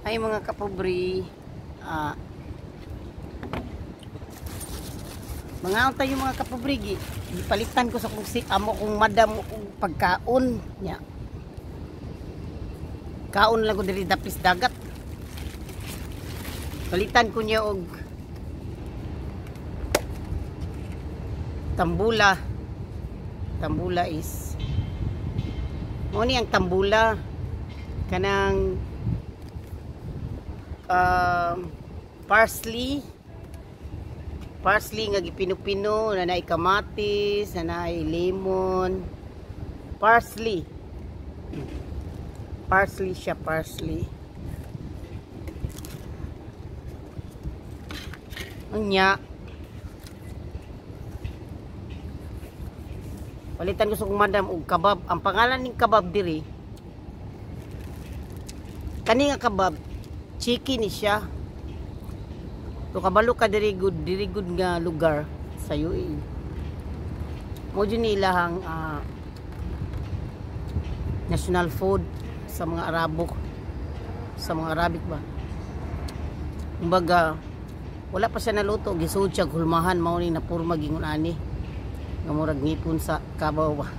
Ay mga kapobre, mga tayo mga kapobre, gipalitan ko sa kong si amo kong madam kong pagkaon nya. Kaon lang ko diri dapis dagat. Palitan ko niya og tambula. Tambula is mo ni ang tambula kanang parsley. Parsley nga gipino-pino, na naay kamatis, na naay lemon. Parsley. Parsley siya, parsley. Unya. Palitan ko sa kong madam og kabab. Ang pangalan ning kabab diri, kani nga kabab, chicken ni siya. So kabalo ka diri good nga lugar sa UAE. Mo jud ni ilahang national food sa mga Arabo, sa mga Arabic ba. Kumbaga wala pa siya naluto, gisud siya hulmahan, mao ni napurma gingon ani. Nga murag ngipon sa kabaw ba.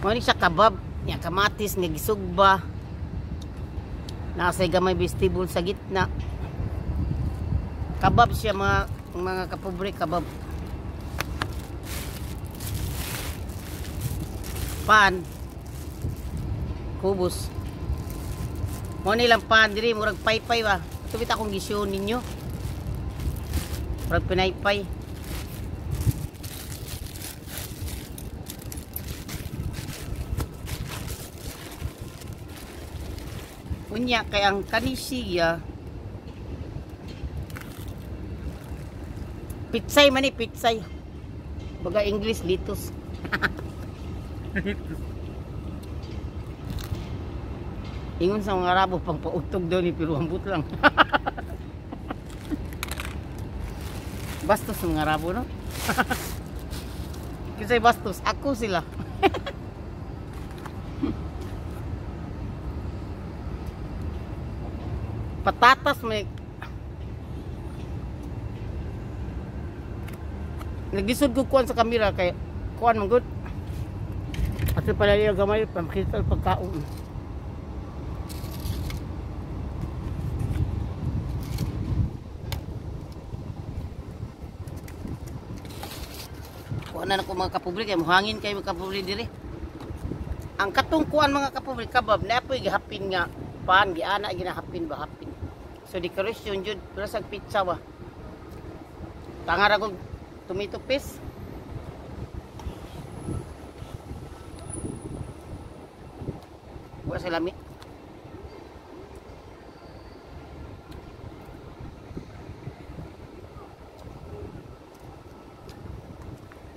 Mao ni siya kabab, nya kamatis nga gisugba. Nasa gamay vegetable sa gitna. Kabab siya mga kapobre, kabab. Pan. Kubos. Mo nilang pan diri murag paypay ba. Tubit akong gisyon ninyo. Murag pinaypay. Unya kay ang kanisiya pitsay man ni, pitsay. Baga English, litos. Ingon sa mga Arabo, pang pautog daw ni, pero ambot lang. Bastos mga Arabo, no? Kasi bastos, ako sila. Patatas may nagisod ko kuan sa kamera kay kuan man gud. Ato pala niya gamay pamakita ang pagkaon. Kuan na ko mga kapobre kay muhangin kay mga kapobre diri. Ang katong kuan mga kapobre kabab na apoy gihapin nga pan giana ginahapin ba hapin. So decoration jud pero sa pizza ba. Tangara ko tomato paste. Buat sa lami.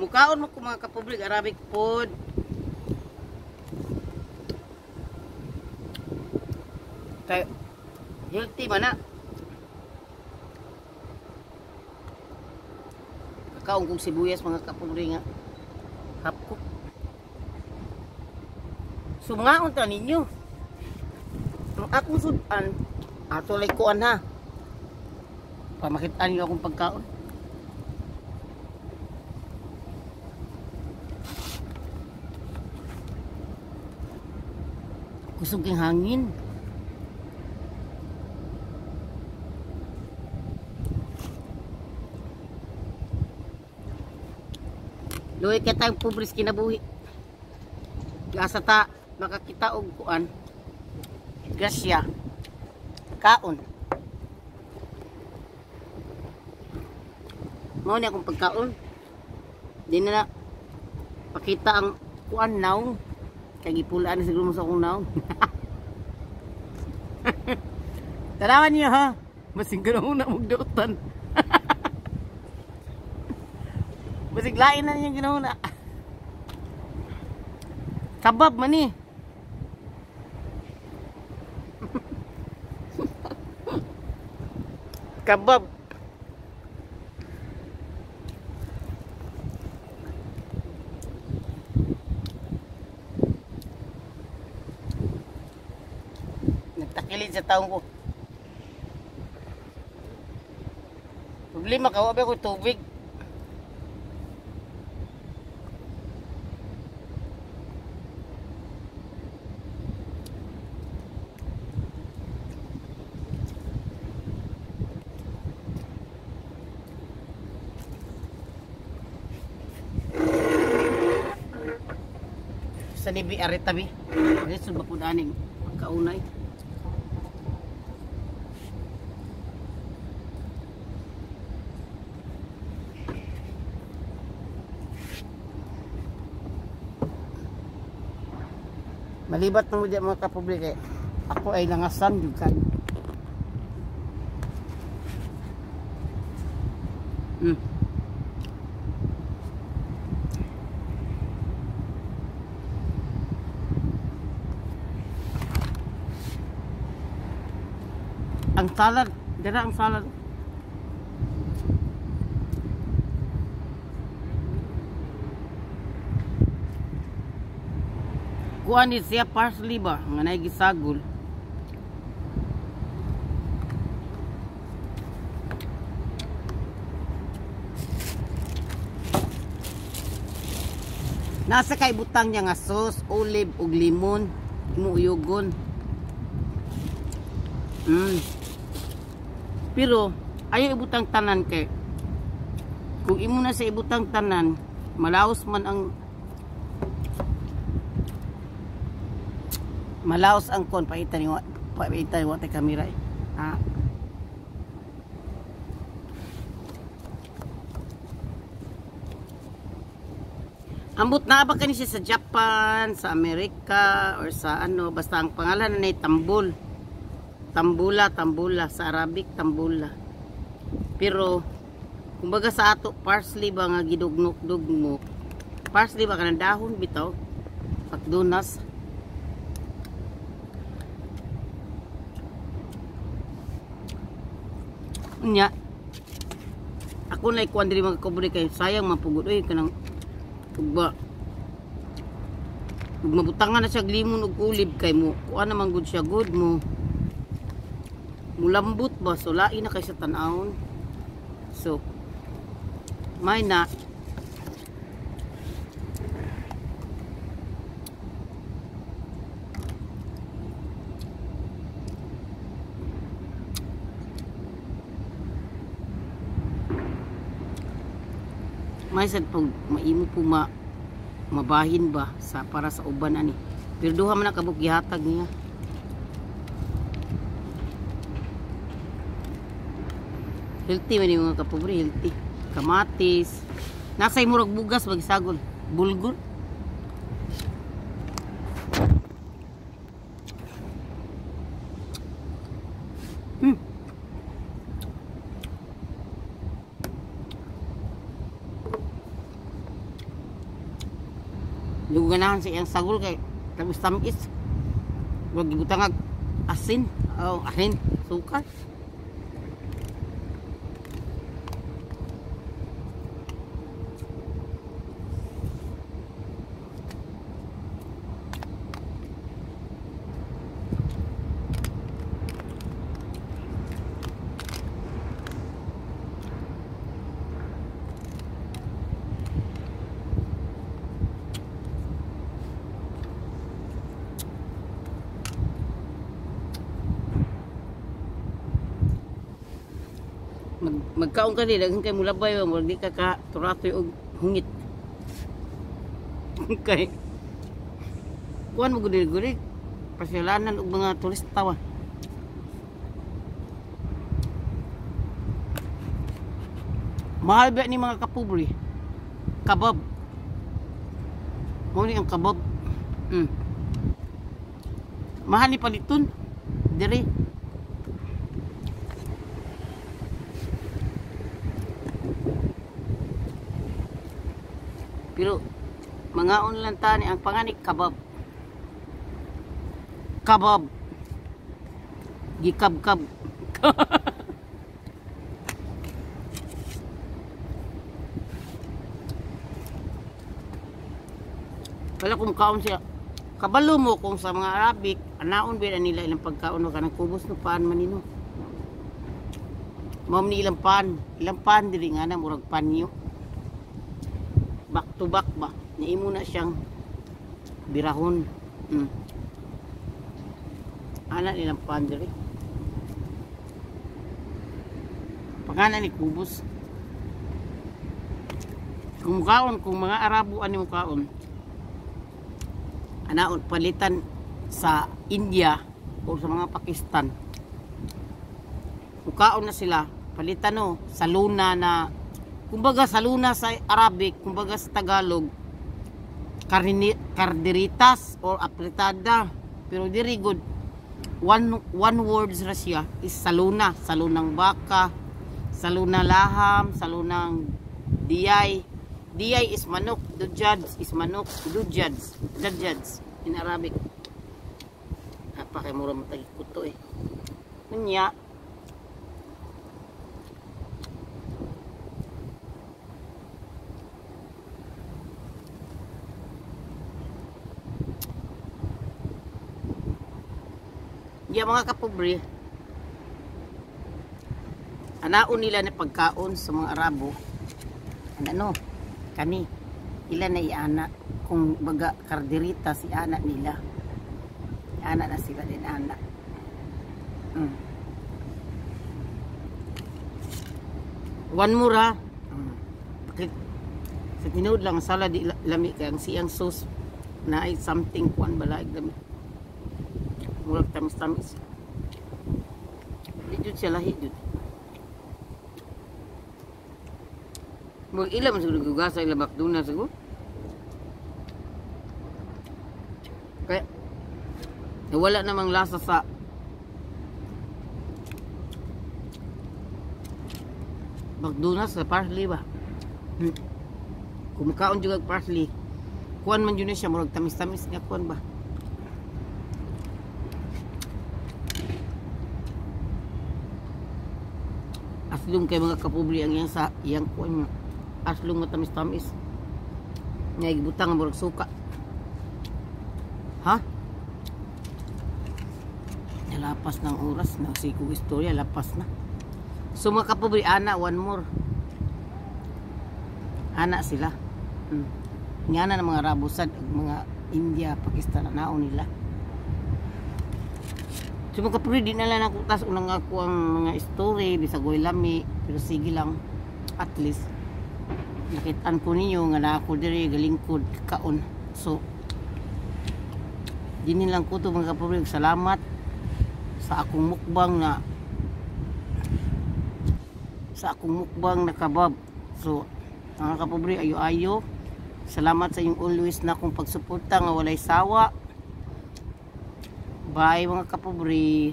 Mukaon mo ko mga kapublik Arabic food. Kay healthy man na. Kaon kong sibuyas mga kapobre nga hapko. Sumangaon ta ninyo. Ang akong sudan ato lay kuan ha. Pamakitaan niyo akong pagkaon. Kusog ang hangin. Luwi kay tayong pobre sa kinabuhi. Gasa ta makakita og kuan. Grasya. Kaon. Mao ni akong pagkaon. Di na pakita ang kuan naong. Kay gipulaan siguro mo sa akong naong. Tanawan niyo ha. Masing ganaon na mugdutan. Basig lain na niyang ginauna. Kabab man ni. Kabab. kilid sa taong ko. Problema ka, wa ko tubig. Sa ni bi arita bi. Lisod ba pud aning pagkaunay. Malibat na mo di mga kapublik eh. Ako ay langasan jud kayo. Ang salad, dira ang salad. Kuan ni siya parsley ba nga naay gisagol. Nasa kay butang niya nga sauce, olive ug limon, imuuyugon. Pero ayaw ibutang tanan kay kung imo na sa ibutang tanan, malaos man ang malaos ang kon paita ni wa tay kamera eh. Ah. Ambot na ba kani siya sa Japan, sa Amerika or sa ano, basta ang pangalan na ni Tambul. Tambula, tambula sa Arabic tambula. Pero kumbaga sa ato parsley ba nga gidugnok-dugnok. Parsley ba kanang dahon bitaw? Pagdunas. Unya. Ako na ikuan diri mga kapobre kay sayang mapugod oy kanang ugba. Ug mabutangan na siya limon ug olive kay mo kuan naman gud siya good mo. Mulambot ba so lain na kay sa tan-awon. So may na may sad pag maimo po mabahin ba sa para sa uban ani. Pero duha man na kabuk gihatag niya. Healthy man yung mga kapobre, healthy. Kamatis. Nasa murag bugas magisagol. Bulgur. Yung ganahan sa iyang sagol kay tamis-tamis. Wag gibutangag asin, oh, asin, sukar. Magkaon ka nila, kay mulabay ba, murag di ka ka turatoy og hungit. Kay kuan mo gud gud pasyalanan og mga turista wa. Mahal ba ni mga kapobre? Kabab. Mao ni ang kabab. Mahal ni paliton diri. Pero mangaon lang tani ang panganik kabab. Kabab. Gikabkab. Wala kung kaon siya. Kabalo mo kung sa mga Arabic, anaon ba nila ilang pagkaon no kanang kubos no paan man nino. Mao ni ilang pan diri nga na murag panyo. Back to back ba? Niimo na siyang birahon. Ana nilang pan diri. Pangana ni kubos. Kung mukaon, kung mga Arabo ani mukaon, anaon palitan sa India o sa mga Pakistan. Mukaon na sila, palitan no, sa luna na, kumbaga sa luna sa Arabic, kumbaga sa Tagalog, karderitas or apretada. Pero diri good, one word ra siya is saluna, salunang baka, saluna laham, salunang diyay. Diyay is manok, dujaj is manok, dujaj, dajaj in Arabic. Apa kay mura matagi kuto eh. Unya, ya mga kapobre, anaon nila na pagkaon sa mga Arabo. Ano kani ila na iana, kung baga karderita si ana nila, ana na sila din ana. One more ha. Sa tinuod lang salad di lami kay ang siyang sauce na ay something kuan balaig lami. Murag tamis-tamis. Di jud siya lahi jud. Murag ila man siguro gugasa ila McDonald's siguro. Kaya wala namang lasa sa McDonald's sa parsley ba. Kumukaon juga parsley. Kuan man jud siya murag tamis-tamis nga kuan ba. Aslong kay mga kapobre ang iyang sa iyang kuan. Aslong matamis-tamis. Nga gibutang murag suka. Ha? Nalapas ng oras na sikog istorya, lapas na. So mga kapobre, ana one more. Ana sila. Nga na ng mga Arabo sad, mga India, Pakistan, anaon nila. So mga kapobre, di na lang ako tas unang ako ang mga story, bisag way lami, pero sige lang, at least nakitaan ko ninyo nga na ako diri galingkod kaon. So dinin lang ko to mga kapobre, salamat sa akong mukbang na kabab. So mga kapobre, ayo-ayo, salamat sa inyong always na akong pagsuporta nga walay sawa. Bye mga kapobre.